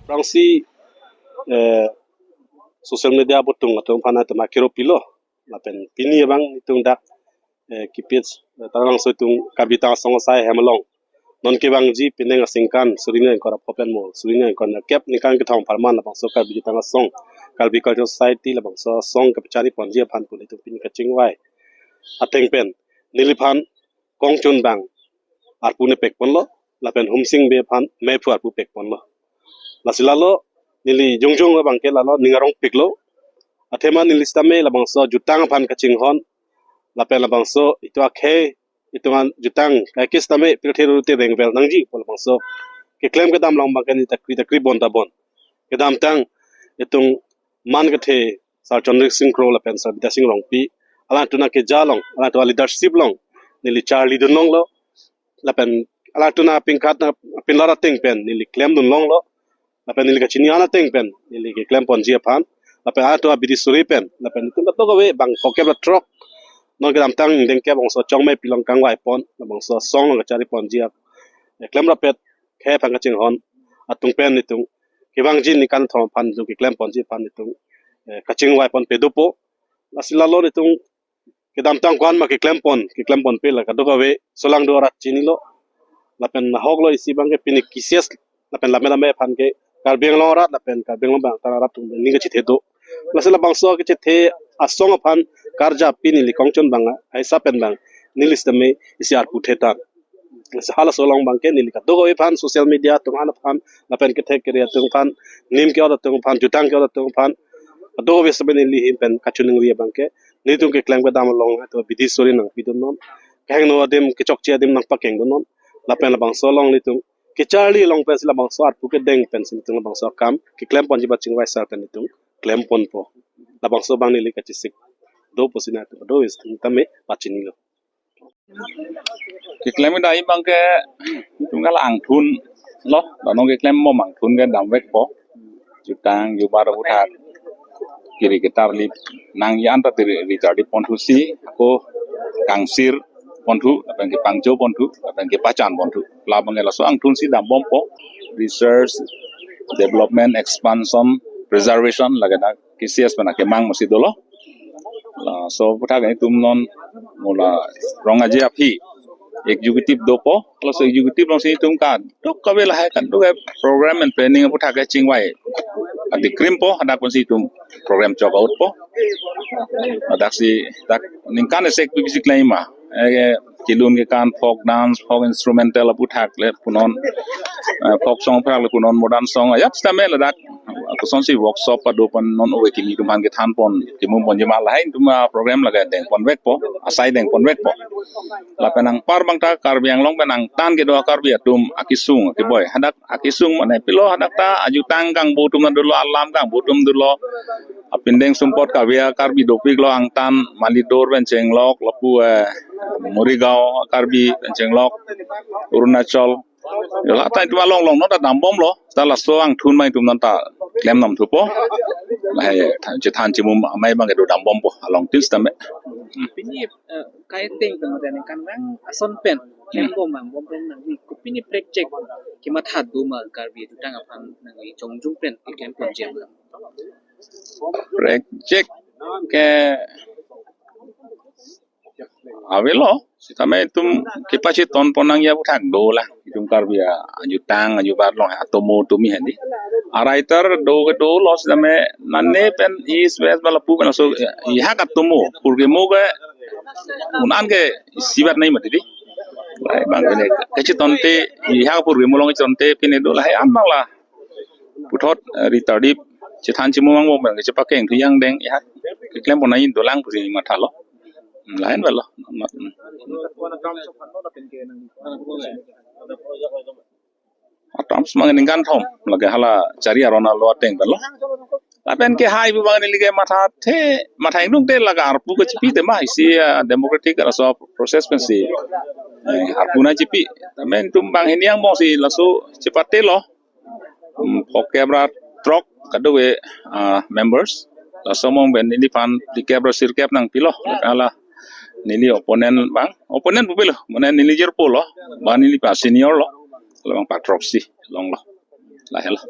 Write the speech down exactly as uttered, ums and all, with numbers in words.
Aphrangsi, eh, social media abotung atum aphan atum akiro pilo. Lapen pini abang itum dak, eh, kipit, eh, Taralangso itum Karbi Jutang Asong asai hem along. Non kevangji penang aningkan suri ingkoi ra pho pen mo, suri ingkoi ra kep ningkan kethom apharman labangso Karbi Jutang Asong, Karbi Cultural Society labangso asong kepachari ponji aphan pu itum pini kachingvai ateng pen neliphan kongchun bang arpu nepek ponlo, lapen Humsing Bey aphan mephu arpu pek ponlo. Lasi lalo neli jongjong abangke lalo ning arong piklo. Athema neli sitame labangso jutang aphan kachinghon, lapen labangso itum akhei, itum ajutang kaikis tame pirthe rute rengvel nangji pu labangso keklem kedam along abangke neli takri takri bon ta bon. Kedamtang itum man kethe Sir Chandra Sing Kro lapen Sir Bidya Sing Rongpi, alangtum akeja along, alangtum aleadership along neli charlidun longlo. Lapen alangtum apingkat apinlar ateng pen neli klemdun longlo. Lapen neli kachini an ateng pen neli keklem ponji aphan, lapen alangtum abidi suri pen, lapen itum kadokave bang phokep ra throk, non kedamtang ingdeng kep bangso Chongmei pilong kangvai pon, labangso asong along kachari ponji ap, eh, klem rapet khei aphan kachinghon atum pen itum kevangji ningkan kethom aphan itum keklem ponji aphan itum, eh, kachingvai ponpe dopo. Lasi lalo itum kedamtang ko-an ma keklem pon, keklem ponpe la kadokave solangdo arat chinilo. Lapen nahoklo isi abangke pini KCS lapen lame lame aphan ke Karbi Anglong arat lapen Karbi Anglong bang arat atum ning kachethe do. Lasi labangso kachethe asong aphan karjap pini neli kongchun bang aisa pen bang neli sitame isi arpu thetan. Lasi halaso along abangke neli kadokave aphan, social media atum an aphan, lapen kethek kere atum aphan, nim ke-ot atum aphan, jutang ke-ot atum aphan, kadokave sitame neli ahin pen kachiningri abangke nelitum keklem kedam along atum abidi suri nangpidun non. Kehingno adim, kechokche adim nangpakengdun non. Lapen labangso along nelitum kecharli along pensi labangso arpu kedeng pensi nelitum labangso akam keklem ponji ba chingvai sar pen nelitum klem ponpo. Labangso abang neli kachesik do pusi nelitum do is tame pachinilo. Keklem kedam abangke itum kala angthun lo, la non keklem bom angthun kedam vekpo. Jutang jubar aputhak kiri ketarlip nangji an ta tiri ri tarlip ponthusi, ako kangsir ponthu, lapen kepangcho ponthu, lapen kepachan ponthu. La abangke laso angthunsi dambompo. Research, development, expansion, preservation, lake dak KCS pen akemang masi dolo. Laso aputhak itum non mo la rong aje aphi executive dopo, laso executive alongsi itum kadokave lahai kadokave program and planning aputhak kachingvai adikrimpo, hadak pensi itum program chok outpo. Hadaksi dak ningkan esek pipisi klem ma, eh, kelun kekan, folk dance, folk instrumental aputhak le punon, eh, folk song aputhak le punon, modern song ajat sitame ladak kosonsi workshop pado pon non ove kimi atum aphan kethan pon, kimu ponji ma lahai itum aprogram lake deng ponvekpo, asai deng ponvekpo. Lapen anpar abang ta Karbi Anglong pen angtan kedo Karbi atum akesung keboi. Hadak akesung mane pilo, hadak ta ajutang kangbo atum dolo, alam kangbo atum dolo. Apindeng sumpot kave Karbi dopiklo angtan, Malitor pen chenglok, lapu, eh, Morigaon Karbi pen chenglok, Arunachal. Yo, la ta itum along long non ta dambomlo. Ta laso angthun ma itum non ta klem nam thupo. Lahai than, chethan chimum amei abangke do dambompo along tin sitame. Pini, eh, kai ateng pen mate ningkan vang ason pen klem bom mang bom pen nangli kopine project kematha do ma Karbi jutang aphan nangli jongjong pen keklem ponji aphan? Project ke avelo, sitame itum kepacheton pon nangji aputhak dolang. Itum Karbi ajutang ajubar along atomo atomi hadi. A writer do ke dolo sitame nane pen East West ba lapu pen laso ihak atomo purkimo ke un-an ke isibat nai mati di. Lahai abang pine kachetonte, ihak purkimo along chetonte pine do lahai an abang la puthot, eh, ri tarlip chethan chimum mang bom abang kechepakeng thu yang deng ihak keklem pon nangji dolang pusi mathalo. Hmm, lain velo. Hmm. Atam semang ningkan thom lake hala chari aron alo ateng velo. Lapen kehai pu abang neli ke mathathe, matha ingnung te lake arpu kechepi te ma isi, ah, democratic laso process pensi, eh, arpu nangchepi. Tame itum banghini angbongsi laso chepatelo. Hmm, phokep ra throk kadokave, ah, members. Laso angbong pen neliphan phlikep ra sirkep nangpilo. Hala neli opponent abang, opponent pupilo, mane neli jirpo lo, ba neli pa senior lo. Labang pathroksi longlo. Lahelo.